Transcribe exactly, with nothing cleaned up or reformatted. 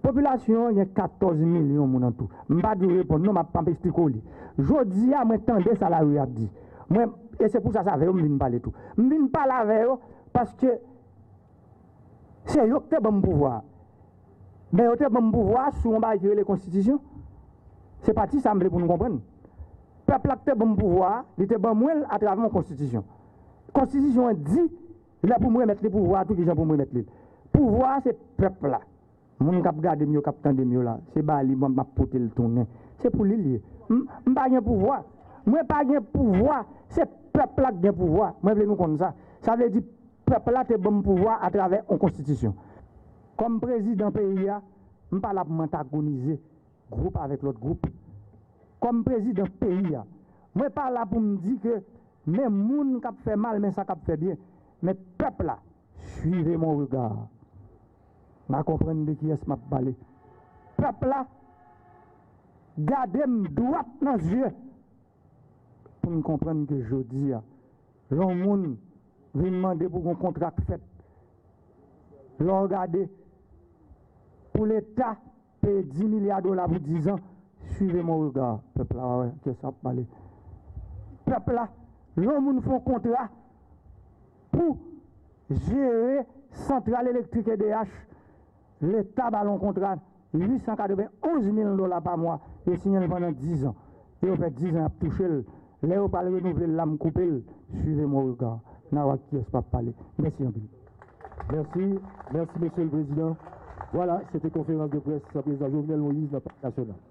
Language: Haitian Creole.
Popilasyon an gen katòz milyon moun an tou. M pa di w reponn non, m ap, m ap eksplike w li. Jodi a, mwen tande sa lari ap di. Mwen, e se pou sa, se avè yo m vin pale tou. M vin pale avè yo paske se yo ki te ban m pouvwa a. Men yo te ban m pouvwa a sou yon bagay ki rele konstitisyon. Se pati sa m vle pou nou konprann. Pèp la ki te ban m pouvwa a, li te ban mwen l atravè yon konstitisyon. Konstitisyon an di, lè pou m remèt li pouvwa a, tou kijan pou m remèt li l. Pouvwa a se pèp la. Moun k ap gade m yo, k ap tande m yo la, se ba li mwen m ap pote l tounen. Se pou li l ye. M, m pa gen pouvwa. Mwen pa gen pouvwa. Se pèp la k gen pouvwa. Mwen vle nou konn sa. Sa vle di, pèp la te ban m pouvwa atravè yon konstitisyon. Kòm prezidan peyi a, m pa la pou m antagonize gwoup avèk lòt gwoup. Kòm prezidan peyi a, mwen pa la pou m di ke men moun k ap fè mal, men sa k ap fè byen. Men pèp la, suivez mon regard. N a konprann de kiyès m ap pale. Pèp la, gade m dwat nan zye pou n konprann ke jodi a, lè yon moun vin mande pou gon kontra k fèt, lè w gade, pou Leta peye dis milya dola pou diz an, suivez mon regard. Pèp la, w a wè kiyès ap pale. Pèp la, lè yon moun fè yon kontra pou jere santral elektrik E D H, Leta ba l yon kontra uit san katrevenn onz mil dola pa mwa, yo siyen l pandan diz an. E yo fè diz an y ap touche l. Lè yo pral renouvle l la, m koupe l. Suivez mon regard. N a wè kiyès p ap pale. Mèsi anpil. Mèsi, mèsi mesye le prezidan. Vwala, se te konferans de près prezidan Jovenel Moïse nan Palè Nasyonal.